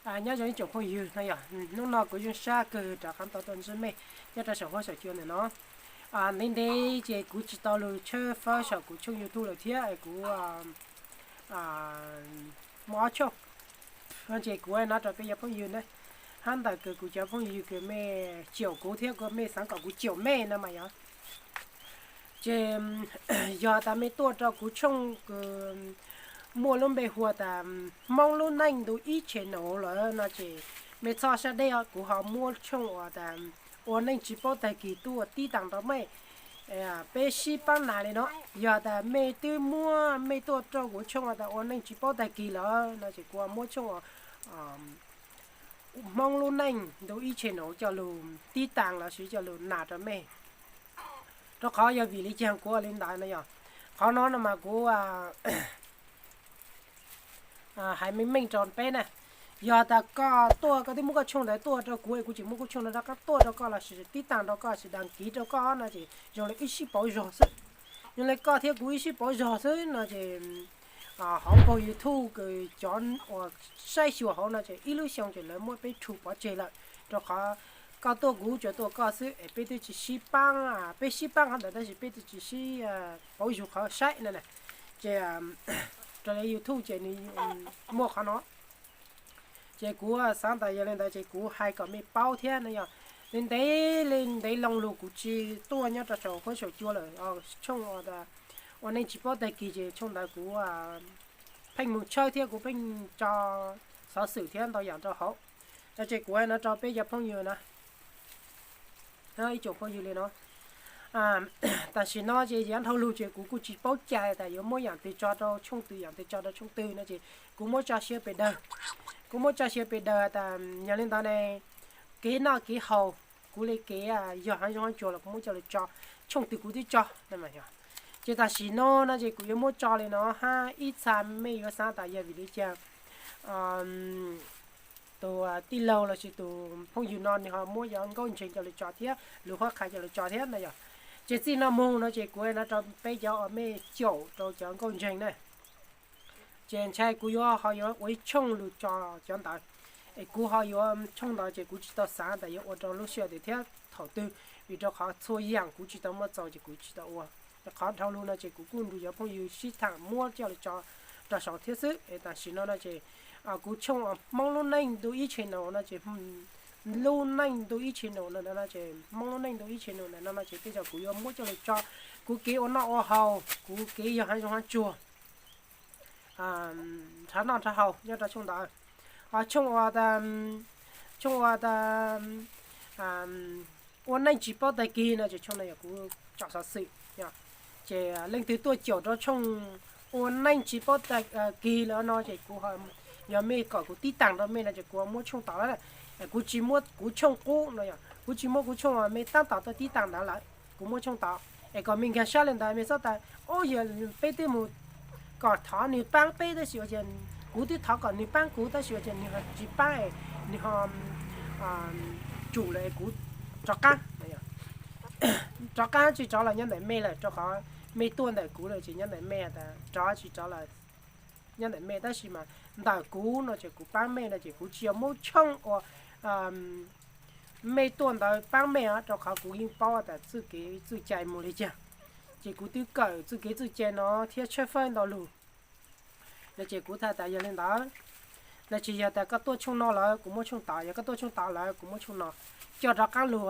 Nyob zoo ib tsoom phooj ywg no yog hnub no kuv zoo sab kawg rov qab tau tuaj ntsib mej nyob rau saum huab saum cua ntawm no. Ntev ntev ces kuv tsis tau lug tshawb fawb saum kuv tshooj YouTube lawm thiab es kuv muaj ob tshooj no ces kuv hnov rau peb cov phooj ywg na, hab ntawm kws kuv cov phooj ywg kws mej caum kuv thiab kuv mej xaav kom kuv caum mej no mas yog ces yog tas mej tuaj rau kuv tshooj kws muaj lub npe hu ua tas Hmoob Lub Neej Ntu Ib Channel lawm no ces mej txhob sab deb, kuv ho muab tshooj uas tas Ua Neej Tsis Paub Tag Kis tuaj tib taag rau mej, peb sib paab nas li no. Yog tas mej twb muab mej tuaj rau kuv tshooj uas tas Ua Neej Tsis Paub Tag Kis lawm no ces kuv muab tshooj uas Hmoob Lub Neej Ntu Ib Channel coj lug tib taag lossis coj lug nas rau mej. Rau qhov yog vim li caag kuv ua li ntawd no yog qhov no no mas kuv hais meej meej rau peb na, yog tas koj tuaj koj twb muab koj tshooj ntawd tuaj rau kuv es kuv tsis muab kuv tshooj no rov qab tuaj rau koj lossis tib taag rau koj lossis dag kiv rau koj no ces zoo li ib sib pauv zog xwb. Zoo li koj thiab kuv ib sib pauv zog xwb no ces hauv paug YouTube kws cov uas saib xyuas hauv no ces ib lub xyoo ces lawv muab peb rhu pov tseg lawm, rau qhov koj tuaj kuv tsuas tuaj koj xwb es peb twb tsis sib paab, peb sib paab qhov ntawd tab sis peb twb tsis sib pauv zug qhov saib no na. Ces raws li YouTube ces nws muaj qhov no ces kuv xaav tas yog li ntawd ces kuv hais kom mej paub thiab no yog ntev ntev li ntev loo lug kuv tsis tuaj nyob rau saum huab saum cua lawm. Tshooj Ua Neej Tsis Paub Tag Kis ces tshooj ntawd kuv pheej moog tshawb thiab kuv pheej tso xov xwm thiab ntau yaam rau hauv no ces kuv hais no rau peb cov phooj ywg na, ib tsoom phooj ywg li no. Tam sim no ces yav dhau lug ces kuv kuj tsis paub cai tas yuav muab yaam twg tso rau tshooj twg yaam twg tso rau tshooj twg no ces kuv muab tso siab pes dawg. Kuv muab tso siab pes dawg tas yog li ntawd ne, kev noj kev haus, kuv li kev yog haav zoov haav tsuag los kuv muab coj lug tso, tshooj twg kuv twb tso. Ces tam sim no no ces kuv yuav muab tso li no hab ib txha mej yuav xaav tas yog vim li cas tus tij laug lossis tus phooj ywg no nws ho muab cov nkauj ntseeg coj lug tso thiab lub qhuab qha coj lug tso thiab no yog. Ces txij no moog no ces kuv no rau peb cov uas mej caum rau cov nkauj ntseeg na, ces ntshai kuv yuav ho yuav ua ib tshooj lug tso cov ntawd. Es kuv ho yuav tshooj ntawd ces kuv tsis tau xaav tas yuav ua rau lub sij hawm twg thiab thaum twg, vim rau qhov txhua yaam kuv tsis tau muaj txaus ces kuv tsis tau ua. Qhov dhau lug no ces kuv kuj nrug cov phooj ywg sib thaam muab coj lug tso rau saud thiab xwb. Es tam sim no no ces kuv tshooj Hmoob Lub Neej Ntu Ib Channel no ces Lub Neej Ntu Ib Channel no ces Hmoob Lub Neej Ntu Ib Channel ntawm no no ces tej zaum kuv yuav muab coj lug tso kuv kev ua noj ua haus, kuv kev yog haav zoov haav tsuag, nrhav noj nrhav haus nyob rau tshooj ntawd. Ho tshooj ua tas, tshooj ua tas Ua Neej Tsis Paub Tag Kis no ces tshooj no yog kuv tso xov xwm. Ces leej twg tuaj caum rau tshooj Ua Neej Tsis Paub Tag Kis lawm no ces kuv, yog mej kom kuv tib taag rau mej no ces kuv muab tshooj tod lawm. Kuv tsis muab kuv tshooj qub no yog kuv tsis muab kuv tshooj uas mej taab tom tuaj tib taag ntawd lawm, kuv muab tshooj tod. Es kom mej nkaag sab li ntawd mej txhob tas, o, yog peb twb mus kom thov nws paab peb tab sis ua cas, kuv twb thov kom nws paab kuv tab sis ua cas nws tsis paab, nws ho tsum lawm es kuv rov qab. Rov qab tsis rov los nyob ntawm mej lawm rau qhov mej tuaj ntawm kuv lawm ces nyob ntawm mej, tas rov tsis rov los nyob ntawm mej tab sis mas ntawm kuv no ces kuv paab mej no ces kuv tsis yog muab tshooj uas mej tuaj ntawd paab mej os, rau qhov kuv yeej paub tas txuj kev txuj cai mus li cas. Ces kuv twb kawm txuj kev txuj cai no thiab tshawb fawb ntau lug no ces kuv txhais tas yog li ntawd no ces yog tas koj tuaj tshooj no lawm kuv muab tshooj tod, yog koj tuaj tshooj tod lawm kuv muab tshooj no coj rov qab lug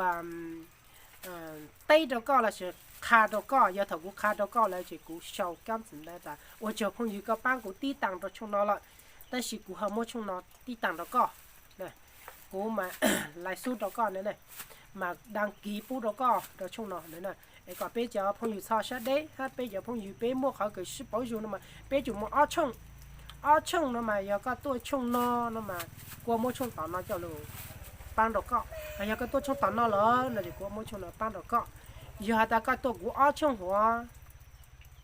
teb rau koj lossis qha rau koj. Yog thaum kuv qha rau koj lawm ces kuv sau kaab txim ntawv tas ua tsaug phooj ywg koj paab kuv tib taag rau tshooj no lawm, tab sis kuv ho muab tshooj no tib taag rau koj. Kuv mas lais xub rau koj na, mas dag kiv pub rau koj rau tshooj no na. Es kom peb cov phooj ywg txhob sab deb hab peb cov phooj ywg peb muaj qhov kws sib pauv zug no mas peb tsum muaj ob tshooj. Ob tshooj no mas yog koj tuaj tshooj no no mas kuv muab tshooj tom no coj lug paab rau koj, hos yog koj tuaj tshooj tom no lawm no ces kuv muab tshooj no paab rau koj. Yog has tas koj tuaj kuv ob tshooj huv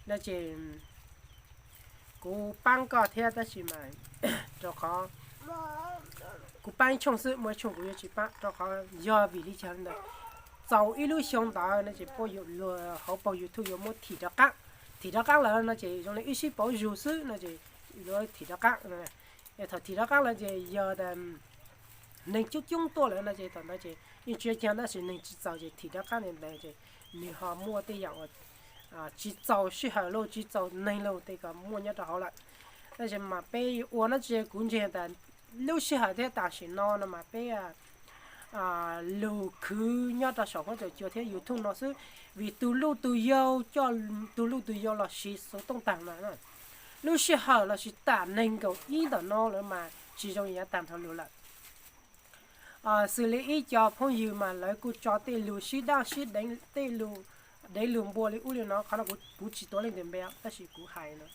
no ces kuv paab koj thiab tab sis mas rau qhov kuv paab ib tshooj xwb, muaj ib tshooj kuv yuav tsis paab rau qhov yog vim li cas li ntawd. Txaus ib lub xyoo ntawd no ces puab yuav luag hauv paug YouTube yuav muab thim rov qaab. Thim rov qaab lawm no ces zoo li wb sib pauv zug xwb no ces yuav thim rov qaab. Thaum thim rov qab lawm ces yog tas neeg coob coob tuaj lawm no ces thaum ntawd ces yeej tsis yog cag tab sis neeg tsis txaus ces thim rov qab ntawd ces nws ho muaj tej yam uas tsis txaus sij hawm los tsis txaus neeg los tej kom muaj nyob rau hauv lawm. Tab sis mas peb ua no tsis kuv ntseeg tas lub sij hawm thiab tam sim no no mas peb lug khwv nyob rau saum huab cua thiab YouTube no xwb, vim tus luj tus yau coj tus luj tus yau los siv xov tooj tag no. Lub sij hawm los sis tam neeg nkaum ib ntawm no lawm mas tsis zoo yav tag nrho lug lawm. Xws li ib co phooj ywg mas lawv kuj tso tej lug sib daj sib deev, tej lug dev lug npua li ub li no, qhov no kuv tsis tuav leej twg npe tab sis kuv hais no,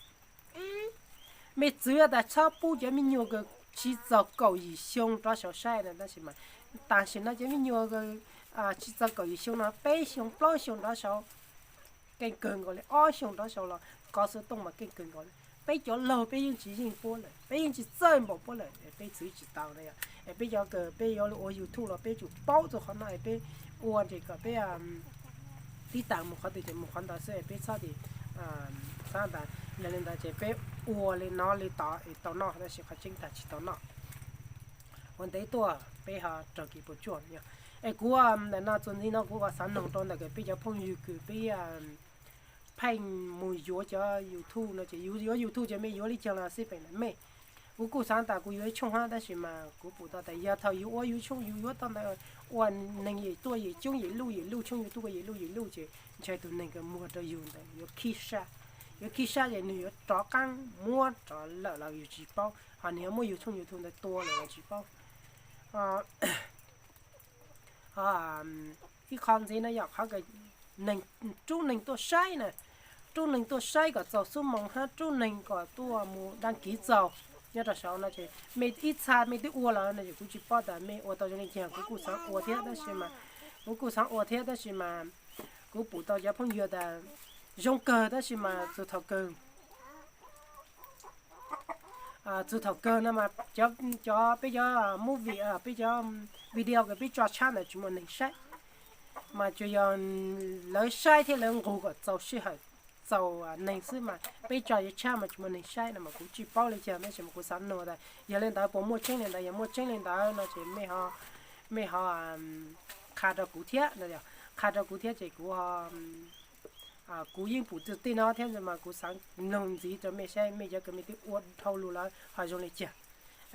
mej txwv tas txhob pub cov me nyuam tsis txaus kaum yim xyoo rov saum saib no tab sis mas tam sim no cov me nyuam tsis txaus kaum yim xyoo no peb xyoo plaub xyoo rov saud keej kawg nkaus li, ob xyoo rov saud los kov xov tooj mas keej kawg nkaus li. Peb cov laug peb yeej tsis yeej puab lawm, peb yeej tsis txawj npaum puab lawm, peb txwv tsis tau na yom. Es peb cov kws peb yuav ua YouTube los peb tsum paub txog qhov no es peb ua ces kom peb tib tas mus qhov twg ces mus qhov ntawd xwb es peb txhob tim xav tas yog li ntawd ces peb ua li no li tod es tau noj tab sis qhov tseeb tas tsis tau noj. Ua ntev tuaj peb ho raug kev puas tsuaj yog. Es kuv ntawm no txuas ntxiv no kuv ua xav noog rau ntawm peb cov phooj ywg kws peb pheej mus yuav cov YouTube no ces yus yuav YouTube ces mej yuav li caag los xij peem ntawm mej. Kuv kuj xav tas kuv yuav ib tshooj hab tab sis mas kuv pum tau tas yog thaum yus ua yus tshooj yus yuav tau ntawd ua neeg yim tuaj yim coob yim luj yim luj, tshooj YouTube yim luj yim luj ces ntshai tus neeg kws muag rau yus ntawd yuav khib sab, yuav khib sab ces nws yuav rov qaab muab rov lawm los yus tsis paub, ho nws yuav muab yus tshooj YouTube ntawd tua lawm los tsis paub. Ib qho ntxiv no yog qhov kws neeg, rub neeg tuaj saib na, rub neeg tuaj saib kom txaus xuab moos hab rub neeg kom tuaj mus đăng ký txaus nyob rau saud no ces mej ib txha mej twb ua lawm no ces kuv tsis paub tas mej ua tau zoo li cas, kuv kuj xaav ua thiab tab sis mas, kuv kuj xaav ua thiab tab sis mas kuv pum tau cov phooj ywg tas zoo kawg tab sis mas txug thaum kawg txug thaum kawg no mas cov peb cov movie, peb cov video kws peb tso tshab ntawd tsis muaj neeg saib, mas tsuas yog lawv saib thiab lawv nqug kom txaus sij hawm txaus neeg xwb mas peb tso yuav tshab mas tsis muaj neeg saib no mas kuv tsis paub li cas tab sis mas kuv xav nug tas yog li ntawd puas muaj tseeb li ntawd, yog muaj tseeb li ntawd no ces mej ho qha rau kuv thiab, qha rau kuv thiab ces kuv kuv yeej pum tej no thiab mas kuv xav noog ntxiv rau mej saib mej cov kws mej twb ua dhau lug lawm ho zoo li cas.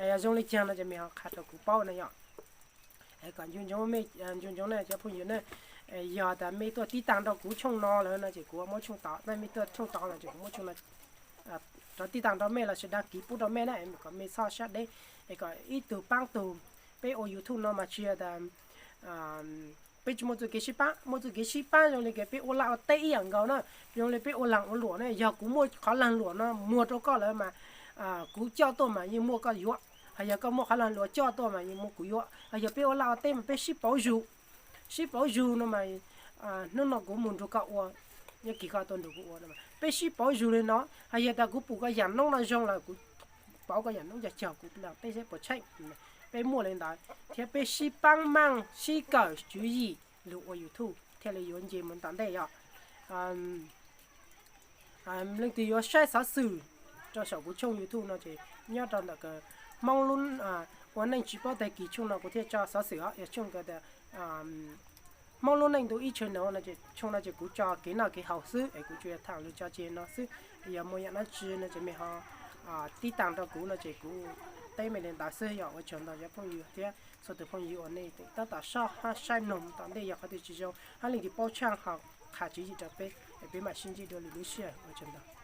Yog zoo li cas no ces mej ho qha rau kuv paub na yom. Kom nco ntsoov ne cov phooj ywg ne, yog tas mej tuaj tib taag rau kuv tshooj no lawm no ces kuv muab tshooj tod, mej tuaj tshooj tod no ces kuv muab tshooj no rov tib taag rau mej los sis đăng ký pub rau mej na, kom mej txhob sab deb, es kom ib tug paab tug. Peb ua YouTube no mas tsis yog tas peb tsis muaj txuj kev sib paab, muaj txuj kev sib paab zoo li kws peb ua laj ua teb ib yam nkaus na, zoo li peb ua laag ua luam ne, yog kuv muaj qhov laag luam no muag rau koj lawm mas kuv coj tuaj mas yeej muaj koj yuav, ho yog koj muaj qhov laag luam coj tuaj mas yeej muaj kuv yuav, ho yog peb ua laj ua teb mas peb sib pauv zug, sib pauv zug no mas hnub no kuv mus nrug koj ua, nyob kis koj tuaj nrug kuv ua no peb sib pauv zug li no, ho yog tas kuv pum koj yam noob no zoo lawm kuv pauv koj yam noob cog cog kuv los peb saib puas tsheej. Peb muaj li ntawd thiab peb sib paab maaj sib kawm tswv yim lug ua YouTube thiaj li yuav nce mus tom ntej yom. Leej twg yuav saib xov xwm rau saum kuv tshooj YouTube no ces nyob rau ntawm kws Hmoob lub ua neej tsis paub tag kis tshooj no kuv thiaj tso xov xwm os, yog tshooj kws tas Hmoob lub neej ntu ib tshooj no no ces tshooj no ces kuv tso kev noj kev haus xwb es kuv tsuas yog tham lus tso tseg no xwb. Yog muaj yam dlaab tsi no ces mej ho tib taag rau kuv no ces kuv teb mej li ntawd xwb. Yog ua tsaug ntau cov phooj ywg thiab txhua tus phooj ywg uas nej tab tom saib hab saib noog tom ntej, yog qhov twg tsis zoo hab leej twg paub tshaaj ho qha tswv yim rau peb, peb mam sib ntsib dua lwm lub sij hawm. Ua tsaug ntau.